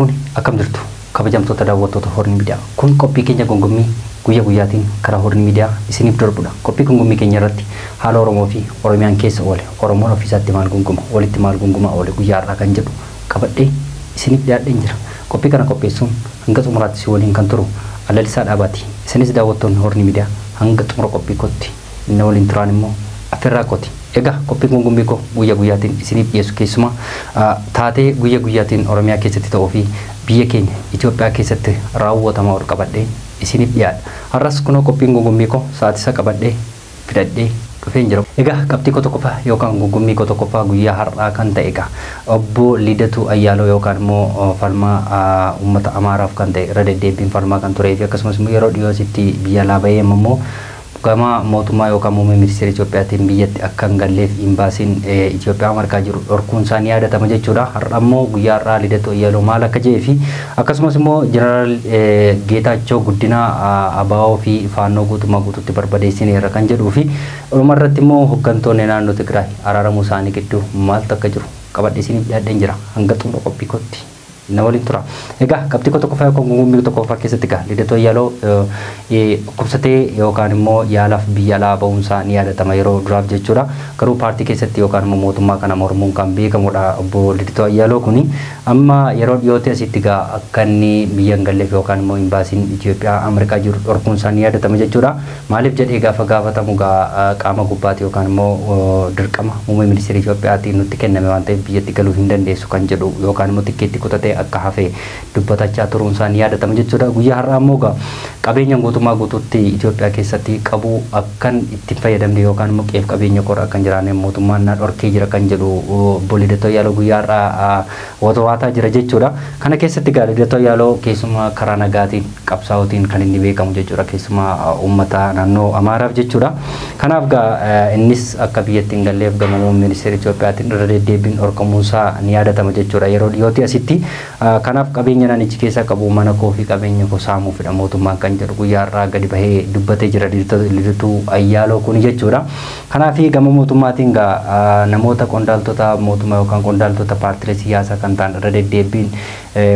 Akkam jirtu kabajamtoota daawwattoota Horn Miidiyaa. Kun qophii keenya gongommii guyyaa guyyaatiin karaa Horn Miidiyaa isiniif darbudha. Qophii gongommii keenya irratti haala Oromoo fi Oromiyaan keessa oole, Oromoon ofiisaatti maal gongoma, walitti maal gongomaa oole guyyaa har'aa kan jedhu qabadhee isiniif dhiyaadheen jira. Qophii kana qopheessuun hanga xumuraatti si waliin kan turu Alalisaa Dhaabaati. Isinis daawwattoonni Horn Miidiyaa hanga xumura qophii kootti inni waliin turaan immoo affeerraa kooti. Egaa qophiin gongommii koo guyyaa guyyaatiin isiniif dhiyeessu keessumaa taatee guyyaa guyyaatiin Oromiyaa keessatti ta'uu fi biyya keenya Itoophiyaa keessatti raawwatamaa ol qabadhee isiniif dhiyaadha. Har'as kunoo qophiin gongommii koo sa'aatii isaa qabadhee fidadhee dhufeen jira. Egaa qabxii koo tokkoffaa yookaan gongommii koo tokkoffaa guyyaa har'aa kan ta'e egaa obbo Lidatuu Ayyaaloo yookaan immoo falmaa uummata Amaaraaf kan ta'e irra deddeebiin falmaa kan turee fi akkasumas immoo yeroo dhiyoo asitti biyya alaa bahee immoo gama mootummaa yookaan muummee ministeera Itoophiyaatiin biyyatti akka hin galleef imbaasiin Itoophiyaa markaa jiru dhorkuun isaa ni yaadatama jechuudha. Har'a immoo guyyaa har'aa Lidatuu Ayyaaloo maal akka jedhee fi akkasumas immoo Jeneraal Geetaachoo Guddinaa ABO fi Faannoo guutummaa guutuutti barbadeessineerra kan jedhuu fi dhuma irratti immoo hooggantoonni naannoo Tigraay araaramuu isaanii gidduu maaltu akka jiru qabadhee isiniif dhiyaadheen jira. Hanga xumura qophii kootti na waliin tura. Egaa qabxii koo tokkoffaa yookaan gongommii tokkoffaa keessatti egaa Lidatuu Ayyaaloo dhukkubsatee yookaan immoo yaalaaf biyya alaa ba'uunsaa ni yaadatama yeroo duraaf jechuudha. Garuu paartii keessatti yookaan immoo mootummaa kana mormuun kan beekamudha obbo Lidatuu Ayyaaloo kuni. Amma yeroo dhiyootti asitti egaa akka inni biyya hin galleef yookaan immoo imbaasiin Itoophiyaa Ameerikaa jiru dhorkuunsaa ni yaadatama jechuudha. Maaliif jedhee gaafa gaafatamu egaa qaama gubbaatti yookaan immoo dirqama muummee ministeera Itoophiyaatiin nutti kenname waan ta'eef biyyatti galuu hin dandeessu kan jedhu yookaan immoo tikkeetti kutatee akka hafe dubbatachaa turuun isaa ni yaadatama jechuudha. Guyyaa har'aa immoo egaa qabeenya guutummaa guutuutti Itoophiyaa keessatti qabu akkan itti fayyadamne yookaan immoo qeef qabeenya korra akkan jiraanne mootummaan na dhorkee jira kan jedhu obbo Lidatuu Ayyaaloo guyyaa har'aa watawaataa jira jechuudha. Kana keessatti egaa Lidatuu Ayyaaloo keessumaa karaa nagaatiin qabsaa'uutiin kan inni beekamu jechuudha. Keessumaa uummata naannoo Amaaraaf jechuudha. Kanaaf egaa innis akka biyyatti hin galleef gama muummee ministeera Itoophiyaatiin irra deddeebiin dhorkamuun isaa ni yaadatama jechuudha. Yeroo dhiyootti asitti kanaaf qabeenya naannichi keessa qabu mana koo fi qabeenya koo saamuufidha mootummaan kan jedhu guyyaa har'aa gadi bahee dubbatee jira Lidatuu Ayyaaloo kun jechuudha. Kanaaf gama mootummaatiin egaa namoota qondaaltota mootummaa yookaan qondaaltota paartiilee siyaasaa kan ta'an irra deddeebiin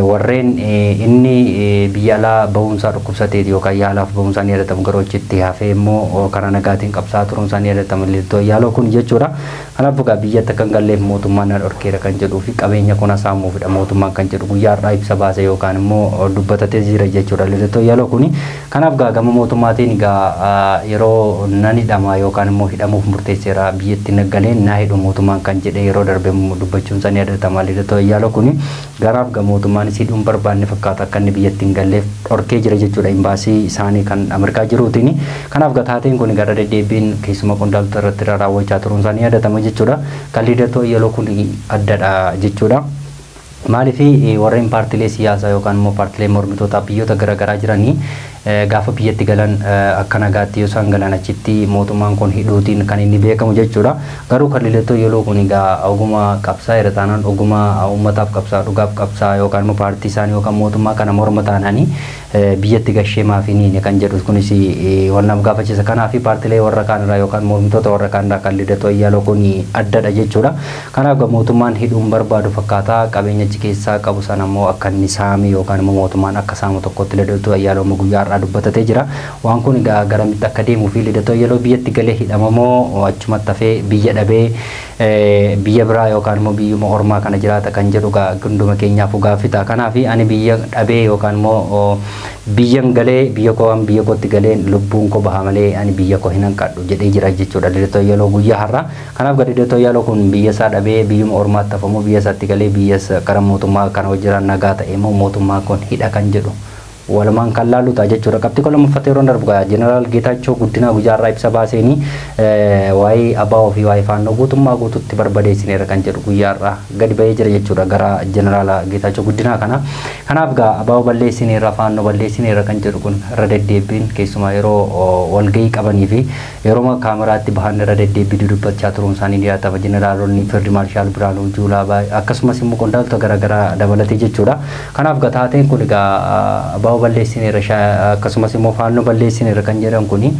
warreen inni biyya alaa bahuunsaa dhukkubsateeti yookaan yaalaaf bahuunsaa ni yaadatama garuu achitti hafee immoo karaa nagaatiin qabsaa turuunsaa ni yaadatama Lidatuu Ayyaaloo kun jechuudha. Kanaaf egaa biyyatti akka hin galleef mootummaan na dhorkeera kan jedhuu fi qabeenya kuna saamuufidha mootummaan kan jedhu guyyaa har'aa ibsa baase yookaan immoo dubbatatee jira jechuudha Lidatuu Ayyaaloo kuni. Kanaaf egaa gama mootummaatiin egaa yeroo nan hidhama yookaan immoo hidhamuuf murteesseera biyyatti na galeen na hidhu mootummaan kan jedhe yeroo darbe dubbachuun isaa ni yaadatama Lidatuu Ayyaaloo kuni. Garaaf egaa mootummaan hidhuun barbaanne fakkaata akka inni biyyatti hin galleef dhorkee jira jechuudha imbaasii isaanii kan Ameerikaa jiruutiin. Kanaaf egaa taateen kun gara deddeebiin keessumaa qondaaltota irratti raawwachaa turuun isaa ni yaadatama jechuudha. Kan Lidatuu Ayyaaloo kun addadha jechuudha. Maaliif warreen paartiilee siyaasaa yookaan immoo paartiilee mormitootaa biyyoota garaagaraa jiranii gaafa biyyatti galan akka nagaatti yoo isaan galan achitti mootummaan kun hidhuutiin kan inni beekamu jechuudha. Garuu kan Lidatuu Ayyaaloo kun egaa oguma qabsaa irra taanaan oguma uummataaf qabsaa dhugaaf qabsaa yookaan immoo paartii isaanii yookaan mootummaa kana morma taananii biyyatti gashee maaf hin hiine kan jedhu kunis wal nama gaafachiisa. Kanaaf paartiilee warra kaanirraa yookaan mormitoota warra kaanirraa kan Lidatuu Ayyaaloo kun addadha jechuudha. Kanaaf mootummaan hidhuun barbaadu fakkaataa qabeenya achi keessaa qabu sana immoo akka inni saame yookaan immoo mootummaan akka saamu tokkotti Lidatuu Ayyaaloo guyyaa har'aa dubbatatee jira. Waan kun egaa garamitti akka deemuu fi Lidatuu Ayyaaloo biyyatti galee hidhamamoo achumatti hafee biyya dhabee biyya biraa yookaan immoo biyyuma ormaa kana jiraata kan jedhu egaa hunduma keenyaaf gaaffita. Kanaaf ani biyya dhabee yookaan immoo biyyan galee biyya koo biyya kootti galee lubbuun koo baha malee ani biyya koo hin hanqadhu jedhee jira jechuudha Lidatuu Ayyaaloo guyyaa har'aa. Kanaaf egaa Lidatuu Ayyaaloo kun biyya isaa dhabee biyyuma ormaatti hafamoo biyya isaatti galee biyya gara mootummaa kana hojjetan nagaa ta'e immoo mootummaa kun hidha kan jedhu walumaan kan laallu ta'a jechuudha. Qabxii koo lammaffaa yeroo darbu egaa Jeneraal Geetaachoo Guddinaa guyyaa har'aa ibsa baaseenii waa'ee ABO fi waa'ee Faannoo guutummaa guutuutti barbadeessineera kan jedhu guyyaa har'aa gadi bahee jira jechuudha gara Jeneraal Geetaachoo Guddinaa kana. Kanaaf egaa ABO balleessineerra Faannoo balleessineerra kan jedhu kun irra deddeebiin keessumaa yeroo walgahii qabanii fi yeroo kaameraatti bahan irra deddeebii dubbachaa turuun isaanii ni yaadatama. Jeneraalonni Fiild Maarshaal Birhaanuu Juulaa akkasumas immoo qondaaltota garaagaraa dabalatee jechuudha. Kanaaf egaa taateen kun egaa ABO balleessineerra akkasumas immoo Faannoo balleessineerra kan jedhan kuni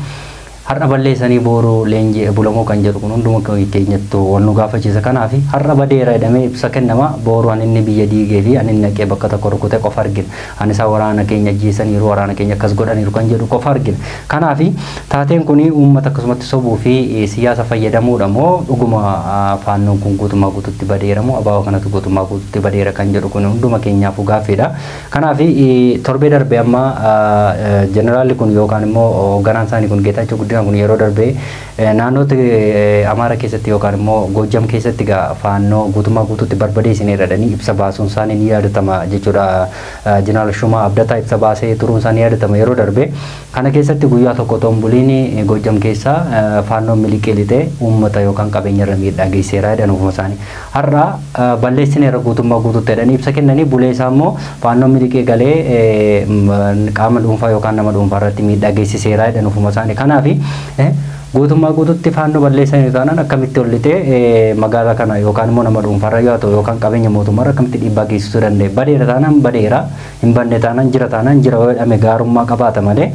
Har'a balleessanii booruu leenji'e bulamoo kan jedhu kun hunduma keenyattu wal nu gaafachiisa. Kanaaf har'a badeera jedhamee ibsa kennama, booruu an inni biyya diigee fi an inni naqee bakka tokko rukute qofa argina. An isaa waraana keenya ajjeesaniiru, waraana keenya akkas godhaniiru kan jedhu qofa argina. Kanaaf taateen kun uummata akkasumatti sobuu fi siyaasa fayyadamuudha moo dhuguma faannoon kun guutummaa guututti badeera moo abaaboo kanatu guutummaa guututti badeera kan jedhu kun hunduma keenyaafuu gaaffiidha. Kanaaf torbee darbe amma jeneraalli kun yookaan immoo hoogganaan isaanii kun Geetaachoo Guddinaa kun yeroo darbe naannoo Amaara keessatti yookaan immoo Goojjam keessatti faannoo guutummaa guutuutti barbadeessineerra jedhanii ibsa baasuun isaanii ni yaadatama jechuudha. Jeneraal Shumaa Abdataa ibsa baasee turuun isaanii ni yaadatama yeroo darbe. Kana keessatti guyyaa tokko otoo hin buliin Goojjam keessaa faannoon miliqee lixee uummata yookaan qabeenya irra miidhaa geessiseera jedhan ofuma isaanii. Har'a balleessineerra guutummaa guutuutti jedhanii ibsa kennanii, bulee isaa immoo faannoon miliqee galee qaama dhuunfaa yookaan nama dhuunfaa irratti miidhaa geessiseera jedhan ofuma isaanii. Kanaaf guutummaa guutuutti faannoo balleessanii taanaan akkamitti ol lixee magaalaa kana yookaan immoo nama dhuunfaarra yoo ta'u yookaan qabeenya mootummaarra akkamitti dhiibbaa geessisuu danda'e? Badeera taanaan badeera, hin banne taanaan jira taanaan jira yoo jedhame gaarummaa qabaata malee,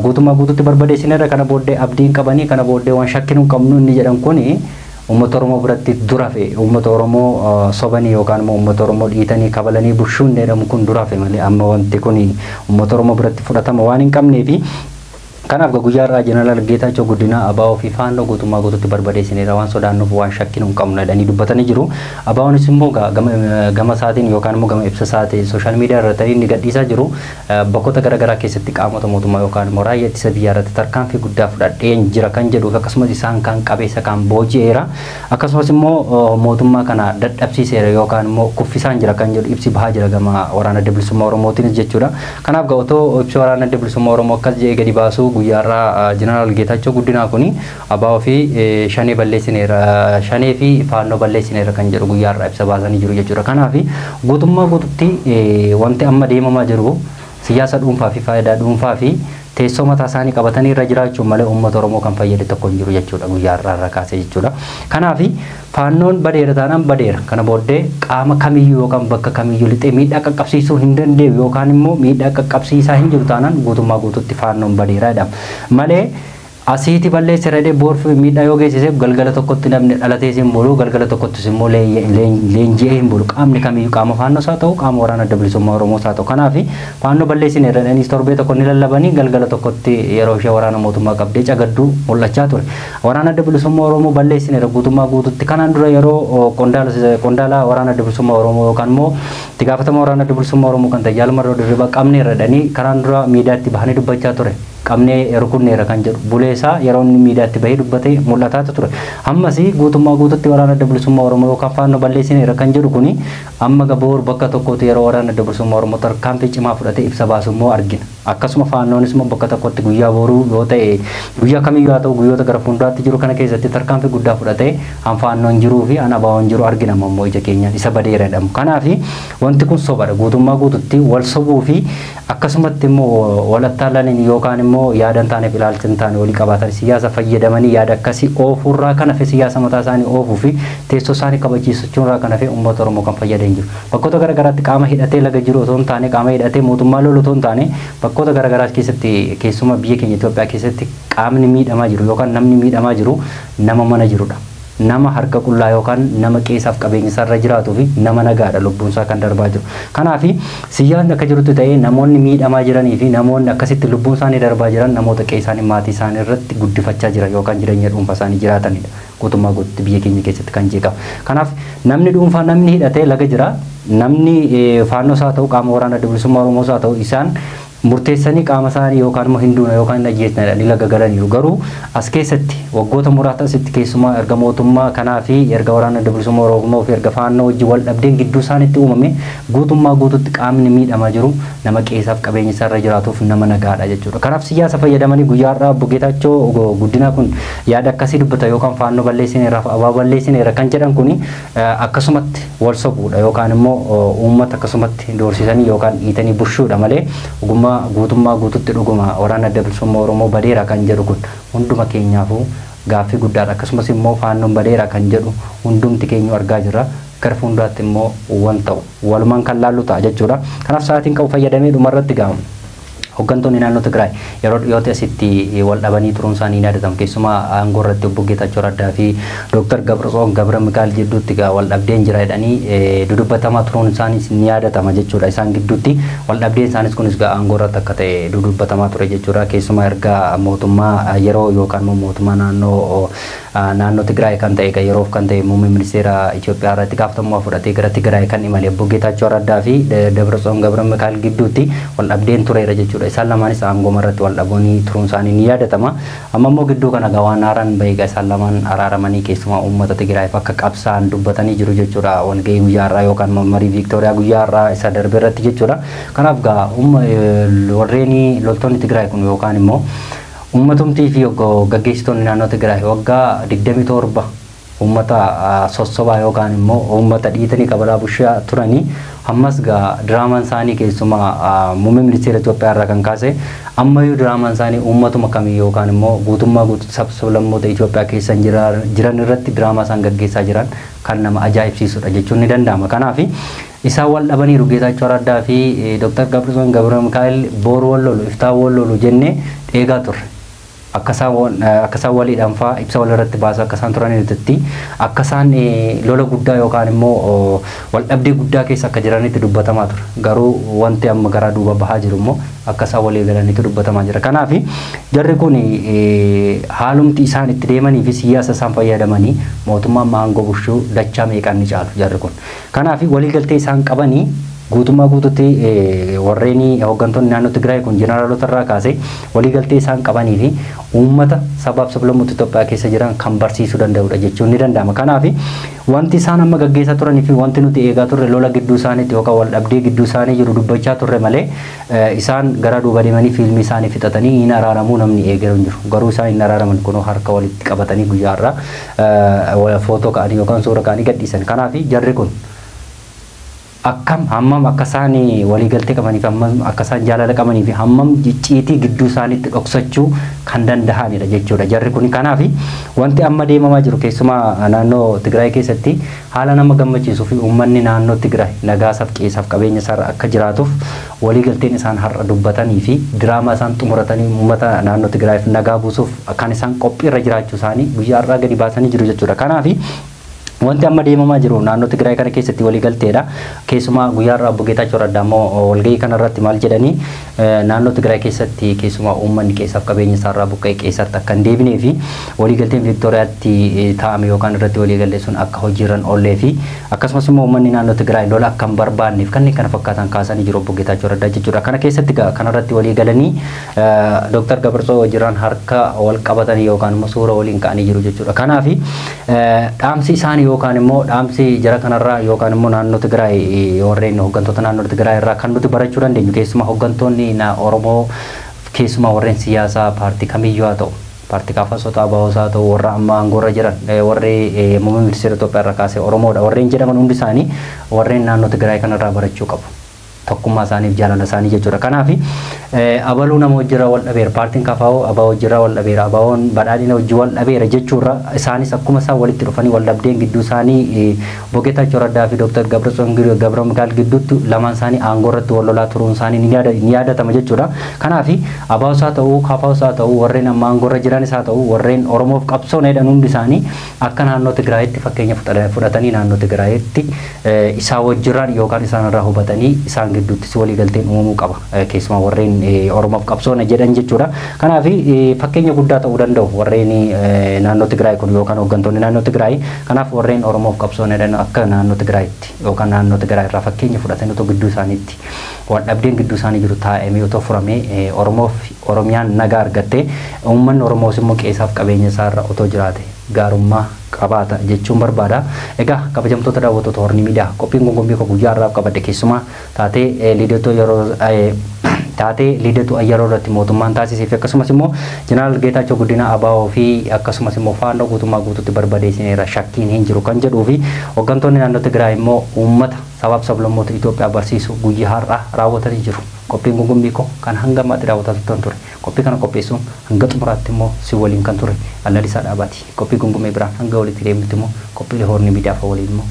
guutummaa guutuutti barbadeessineerra, kana booddee abdiin qabanii, kana booddee waan shakkinu hin qabnu inni jedhan kuni uummata Oromoo biratti dura fe uummata Oromoo sobanii yookaan immoo uummata Oromoo dhiitanii kabalanii bushuun jedhamu kun dura fe malee, amma wanti kun uummata Oromoo biratti fudhatama waan hin qabneefi. Kanaaf guyyaa irraa Jeneraal Geetaachoo Guddinaa ABO fi faannoo guutummaa guutuutti barbadeessineera, waan sodaannuuf waan shakkinu hin qabnu jedhanii dubbatanii jiru. ABOnis immoo gama isaatiin yookaan immoo gama ibsa isaatiin sooshaal miidiyaa irratti inni gadhiisaa jiru, bakkoota garaagaraa keessatti qaamota mootummaa yookaan immoo raayyaa ittisa biyyaa irratti tarkaanfii guddaa fudhadheen jira kan jedhuuf, akkasumas isaan kan qabeessa kan booji'eera, akkasumas immoo mootummaa kana dadhabsiiseera yookaan immoo kuffisaan jira kan jedhu ibsi bahaa jira gama waraana adda bilisummaa Oromootiinis jechuudha. Kanaaf otoo ibsi waraana adda bilisummaa Oromoo akkas jedhee gadi baasuu, guyyaarraa Jeneraal Geetaachoo Guddinaa kuni ABO fi shanee balleessineera, shanee fi faannoo balleessineera kan jedhu guyyaarraa ibsa baasanii jiru jechuudha. Kanaaf guutummaa guututti wanti amma deemamaa jiru siyaasa dhuunfaa fi faayidaa dhuunfaa fi teessoo mataa isaanii qabatanii irra jiraachuun malee uummata Oromoo kan fayyade tokko hin jiru jechuudha guyyaarraa irra kaasee jechuudha. Kanaaf faannoon badeera taanaan badeera. Kana booddee qaama kamiyyuu yookaan bakka kamiyyuu lixee miidhaa qaqqabsiisuu hin danda'u yookaan immoo miidhaa qaqqabsiisaa hin jiru taanaan guutummaa guututti faannoon badeera jedhama. Malee asiiti balleessa jedhee boorfi miidhaa yoo geessise, galgala tokkotti namni dhalatees hin bulu, galgala tokkottis immoo leenji'ee hin bulu, qaamni kamiyyuu, qaama faannoos haa ta'u, qaama waraana adda bilisummaa Oromoos haa ta'u. Kanaaf faannoo balleessine jedhanii torbee tokko ni lallabanii, galgala tokkotti yeroo ishee waraana mootummaa qabdee cagadduu mul'achaa ture. Waraana adda bilisummaa Oromoo balleessineera guutummaa guututti kanaan dura yeroo qondaala waraana adda bilisummaa Oromoo yookaan immoo itti gaafatama waraana adda bilisummaa Oromoo kan ta'e Jaal Marroo Dirribaa qabneerra jedhanii karaan dura miidiyaatti bahanii dubbachaa ture. Qabnee rukunneera kan jedhu buleesaa yeroo inni miidiyaatti bahee dubbate mul'ataa ture. Ammas guutummaa guututti waraana adda bilisummaa Oromoo yookaan faannoo balleessineera kan jedhu kuni amma gaboor bakka tokkotti yeroo waraana adda bilisummaa Oromoo tarkaanfii cimaa fudhatee ibsa baasu immoo argina. Akkasuma faannoonis immoo bakka tokkotti guyyaa boruu yoo ta'e, guyyaa kamiyyuu haa ta'u, guyyoota gara fuulduraatti jiru kana keessatti tarkaanfii guddaa fudhatee an faannoon jiruu fi an ABOn jiru argina immoo ija keenyaan isa badeera jedhamu. Kanaaf wanti kun sobadha, guutummaa guututti wal sobuu fi akkasumatti immoo wal attaalaniin yookaan immoo yaada hin taaneef ilaalcha hin taane walii qabaatan siyaasa fayyadamanii yaada akkasii oofuurraa kan hafe, siyaasa mataa isaanii oofuu fi teessoo isaanii kabachiisachuurraa kan hafe uummata Oromoo kan fayyada hin jiru. Bakkoota garaagaraatti qaama hidhatee laga jiru otoo hin taane, qaama hidhatee mootummaa lolu otoo hin taane, bakkoota garaagaraa keessatti, keessumaa biyya keenya Itoophiyaa keessatti qaamni miidhamaa jiru yookaan namni miidhamaa jiru nama mana jirudha. Nama harka qullaa yookaan nama qeessaaf qabeenya isaarra jiraatuu fi nama nagaadha lubbuun isaa kan darbaa jiru. Kanaaf siyaasni akka jirutti ta'ee, namoonni miidhamaa jiranii fi namoonni akkasitti lubbuun isaanii darbaa jiran namoota qe'ee isaanii maatii isaanii irratti guddifachaa jiran yookaan jireenya dhuunfaa isaanii jiraatanidha. Guutummaa guututti biyya keenya keessatti kan jeeqamu. Kanaaf namni dhuunfaa, namni hidhatee laga jira, namni faannoo isaa ta'u, qaama waraana adda bilisummaa Oromoo isaa ta'u, isaan murteessanii qaama isaanii yookaan immoo hin duuna yookaan hin ajjeesna jedhanii laga galaniiru. Garuu as keessatti waggoota muraasa asitti, keessumaa erga mootummaa kanaa fi erga waraana adda bilisummaa Oromoo fi erga faannoo wajjin wal dhabdeen gidduu isaaniitti uumame, guutummaa guututti qaamni miidhamaa jiru nama qeessaaf qabeenya isaarra jiraatuuf nama nagaadha jechuudha. Kanaaf siyaasa fayyadamanii guyyaa har'aa obbo Geetaachoo Guddinaa kun yaada akkasii dubbata yookaan faannoo balleessineera, ABO balleessineera kan jedhan kuni akkasumatti wal sobuudha yookaan immoo uummata akkasumatti doorsisanii yookaan dhiitanii bushuudha malee, ogummaa guutummaa guututti dhuguma waraana adda bilisummaa Oromoo badeera kan jedhu kun hunduma keenyaafuu gaaffii guddaadha. Akkasumas immoo faannoon badeera kan jedhu hundumti keenyu argaa jirra. Gara fuulduraatti immoo waan ta'u walumaan kan laallu ta'a jechuudha. Kanaaf sa'aatiin qabu fayyadamee dhumarratti ga'amu. Hooggantoonni naannoo Tigraay yeroo dhiyootti asitti wal dhabanii turuun isaanii ni yaadatama. Keessumaa aangoo irratti obbo Geetaachoo Raddaa fi Dooktar Gabratsoon Gabra Mikaa'el jidduutti wal dhabdeen jira jedhanii dudubbatamaa turuun isaaniis ni yaadatama jechuudha. Isaan gidduutti wal dhabdeen isaanis kunis aangoo irratti akka ta'e dudubbatamaa ture jechuudha. Keessumaa erga mootummaa yeroo yookaan immoo mootummaa naannoo Tigraay kan ta'e yeroof kan ta'e muummee ministeera Itoophiyaa irratti gaafatamummaa fudhatee gara Tigraay kan imale obbo Geetaachoo Raddaa fi Gabratsoon Gabra Mikaa'el gidduutti wal dhabdeen tureera jechuudha. Isaan lamaanis aangoo irratti wal dhabuun turuun isaanii ni yaadatama. Amma immoo gidduu kana waan haaraan bahee isaan lamaan araaramanii keessumaa uummata Tigraayiif akka qabsaan dubbatanii jiru jechuudha. Walgahii guyyaa har'aa yookaan marii Viiktooriyaa guyyaa har'aa isa darbe irratti jechuudha. Kanaaf gaa warreen loltoonni Tigraay kun yookaan immoo uummatumtii fi gaggeessitoonni naannoo Tigraay waggaa 27 uummata sossobaa yookaan immoo uummata dhiitanii kabalaa bushaa turanii ammas gaa diraamaan isaanii keessumaa muummee ministeera Itoophiyaa irraa kan kaase ammayyuu diraamaan isaanii uummatuma kamii yookaan immoo guutummaa guutuutti sablammoota Itoophiyaa keessa jiran irratti diraamaa isaan gaggeessaa jiran kan nama ajaa'ibsiisudha jechuun ni danda'ama. Kanaaf isaan wal dhabaniiru Geetaachoo Raddaa fi Dooktar Gabratsoon Gabra Mikaa'el boru wal lolu iftaan wal lolu jennee eegaa turre. Akka isaan waliidhaan fa'aa ibsa walirratti baasaa akka isaan turanitti akka isaan lola guddaa yookaan immoo wal dhabdee guddaa keessa akka jiranitti dubbatamaa ture. Garuu wanti amma garaa duuba bahaa jiru immoo akka isaan walii galanitti dubbatamaa jira. Kanaaf jarri kun haalumti isaan itti deemanii fi siyaasa isaan fayyadamanii mootummaa aangoo bulchuu dachaa meeqaan ni caalu jarri kun. Kanaaf waliigaltee isaan qabanii guutummaa guutuutti warreen hooggantoonni naannoo Tigraay kun jeneraalota irraa kaasee waliigaltee isaan qabanii fi uummata sabaaf sablammoota Itoophiyaa keessa jiran kan barsiisuu danda'udha jechuun ni danda'ama. Kanaaf wanti isaan amma gaggeessaa turanii fi wanti nuti eegaa turre lola gidduu isaaniitti yookaan wal dhabdee gidduu isaanii jiru dubbachaa turre malee isaan gara duuba deemanii fiilmii isaanii fixatanii hin araaramuu namni eegaa hin jiru. Garuu isaan hin araaraman kunoo harka walitti qabatanii guyyaa irraa footoo ka'anii yookaan suura ka'anii gadhiisan. Kanaaf jarri kun akkam hammam akka isaan waliigaltee qabanii fi hammam akka isaan jaalala qabanii fi hammam icciitii gidduu isaaniitti dhoksachuu kan danda'anidha jechuudha. Jarri kun kanaaf wanti amma deemamaa jiru keessumaa naannoo Tigraay keessatti haala nama gammachiisuu fi uummanni naannoo Tigraay nagaasaaf qeessaaf qabeenya isaarra akka jiraatuuf waliigalteen isaan har'a dubbatanii fi diraamaa isaan xumuratanii uummata naannoo Tigraayiif nagaa buusuuf kan isaan qophiirra jiraachuu isaanii guyyaa har'aa gadi baasanii jiru jechuudha. Kanaaf wanti amma deemamaa jiru naannoo Tigraay kana keessatti waliigalteedha. Keessumaa guyyaa har'aa obbo Geetaachoo Raddaa immoo walgahii kana irratti maal jedhanii naannoo Tigraay keessatti keessumaa uummanni qeessaaf qabeenya isaarraa buqqa'e qeessatti akka hin deebinee fi waliigalteen Viiktooriyaatti taa'ame yookaan irratti waliigalee sun akka hojiirra hin oollee fi akkasumas immoo uummanni naannoo Tigraay lola akka hin barbaanneef kanneen kana fakkaatan kaasanii jiru obbo Geetaachoo Raddaa jechuudha. Kana keessatti kanarratti waliigalanii Dooktar Gabratsoon wajjiraan harka wal qabatanii yookaan immoo suura waliin ka'anii jiru jechuudha. Kanaaf dhaamsi isaanii yookaan immoo dhaamsi jara kanarraa yookaan immoo naannoo Tigraay warreen hooggantoota naannoo Tigraay irraa kan nuti barachuu dandeenyu keessumaa hooggantoonni Oromoo keessumaa warreen siyaasaa paartii kamiyyuu haa ta'u paartii kaafasoota ABOs haa ta'u warra amma aangoorra jiran warri muummee ministeera Itoophiyaa irraa kaasee Oromoodha warreen jedhaman hundi isaanii warreen naannoo Tigraay kanarraa barachuu qabu. Tokkummaa isaaniif jaalala isaanii jechuudha. Kanaaf abaluu nama wajjirraa wal dhabeera paartiin KFO ABO wajjirraa wal dhabeera ABO'n badhaadhina wajjin wal dhabeera jechuurra isaanis akkuma isaan walitti dhufanii wal dhabdeen gidduu isaanii obbo Geetaachoo Raddaa fi Dooktar Gabratsoon Gabra Mikaa'el gidduutti lamaan isaanii aangoo irratti wal lolaa turuun isaanii ni yaadatama jechuudha. Kanaaf ABOs haa ta'u KFOs haa ta'u warreen amma aangoo irra jiranis haa ta'u warreen Oromoof qabsoon jedhan hundi isaanii akka naannoo Tigraayitti fakkeenya fudhatanii naannoo Tigraayitti isaan wajjirraan yookaan isaan irraa hubatanii isaan gidduuttis waliigalteen uumamuu qaba. Keessumaa warreen Oromoof qabsoona jedhan jechuudha. Kanaaf fakkeenya guddaa ta'uu danda'u warreen naannoo Tigraay kun yookaan hooggantoonni naannoo Tigraay. Kanaaf warreen Oromoof qabsoona jedhan akka naannoo Tigraayitti yookaan naannoo Tigraay irraa fakkeenya fudhatanii otoo gidduu isaaniitti wal dhabdeen gidduu isaanii jiru taa'amee otoo furamee Oromoof Oromiyaan nagaa argattee uummanni Oromoos immoo qeessaaf qabeenya isaarra otoo jiraate gaarummaa qabaata jechuun barbaada. Egaa kabajamtoota daawwattoota Horni Miidiyaa qophiin gongommii koo guyyaa har'aaf qabadhe keessumaa taatee liidatoo yeroo taatee liidatuu ayyaaloo irratti mootummaan taasisee fi akkasumas immoo jeneraal Geetaachoo Guddinaa ABO fi akkasumas immoo faannoo guutummaa guutuutti barbadeessineera shakkiin hin jiru kan jedhuu fi hooggantoonni naannoo Tigraay immoo uummata sabaaf sablammoota Itoophiyaa barsiisu guyyaa har'aa raawwatanii jiru. Qophiin gongommii koo kan hanga ammaatti daawwataa turtan ture. Qophii kana qopheessuun hanga xumuraatti immoo si waliin kan ture Allalisaa Dhaabaati. Qophii gongommii biraan hanga walitti deemnutti immoo qophiilee Horni Miidiyaa waliin immoo